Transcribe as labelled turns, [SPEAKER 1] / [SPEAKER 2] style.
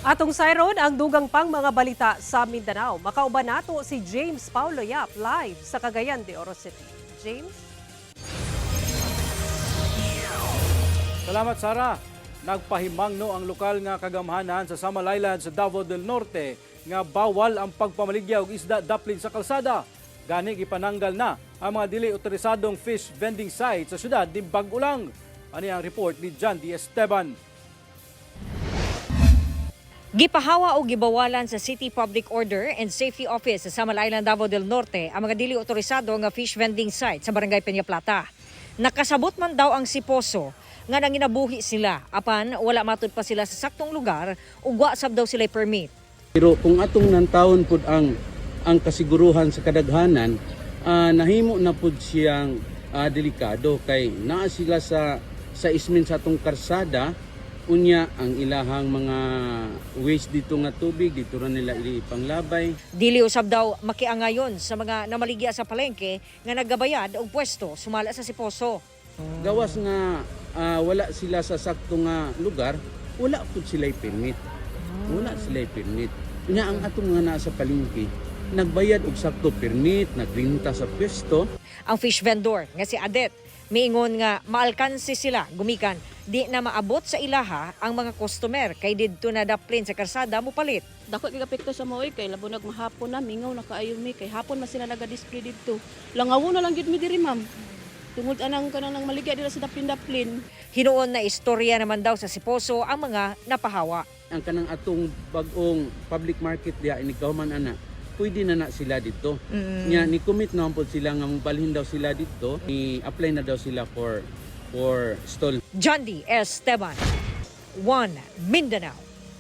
[SPEAKER 1] Atong sayron ang dugang pang mga balita sa Mindanao. Makauban nato si James Paulo Yap live sa Cagayan de Oro City. James?
[SPEAKER 2] Salamat, Sara. Nagpahimangno ang lokal nga kagamhanan sa Samal Island sa Davao del Norte nga bawal ang pagpamaligya og isda daplin sa kalsada. Gani gipananggal na ang mga dili otorisadong fish vending site sa syudad di bag-o lang. Ani ang report ni John D. Esteban.
[SPEAKER 3] Gipahawa o gibawalan sa City Public Order and Safety Office sa Samal Island, Davao del Norte ang mga dili otorisado nga fish vending site sa Barangay Peña Plata. Nakasabot man daw ang siposo nga nanginabuhi sila apan wala matud pa sila sa saktong lugar ug wa sab daw sila permit.
[SPEAKER 4] Pero kung atong nantawon pud ang kasiguruhan sa kadaghanan, nahimo na pud siyang delikado kay naa sila sa ismin sa atong karsada. Unya ang ilahang mga waste dito nga tubig dito ra nila ipanglabay.
[SPEAKER 3] Dili usab daw makiangayon sa mga namaligya sa palengke nga nagabayad og pwesto sumala sa siposo.
[SPEAKER 4] Gawas nga wala sila sa sakto nga lugar, wala pud sila permit. Wala sila permit. Unya ang atong mga naa sa palengke, nagbayad og sakto permit, nagrinta sa pwesto.
[SPEAKER 3] Ang fish vendor nga si Adet miingon nga maalkanse sila gumikan di na maabot sa ilaha ang mga customer kay didto na daplin sa karsada mopalit.
[SPEAKER 5] Dako kay apekto sa maoy kay labonag mahapon na mingaw na kaayo mi kay hapon man sila naga-display didto. Langawo na lang gyud mi diri, ma'am. Tungod anang kanang nang maligya dira sa daplin-daplin.
[SPEAKER 3] Hinuon na istorya naman daw sa siposo ang mga napahawa.
[SPEAKER 4] Ang kanang atong bag-ong public market diha inig kahuman ana, pwede na na sila dito. Nya ni commit na pud sila nga mobalhin daw sila dito, ni apply na daw sila for stall.
[SPEAKER 3] John D. Esteban, 1 Mindanao.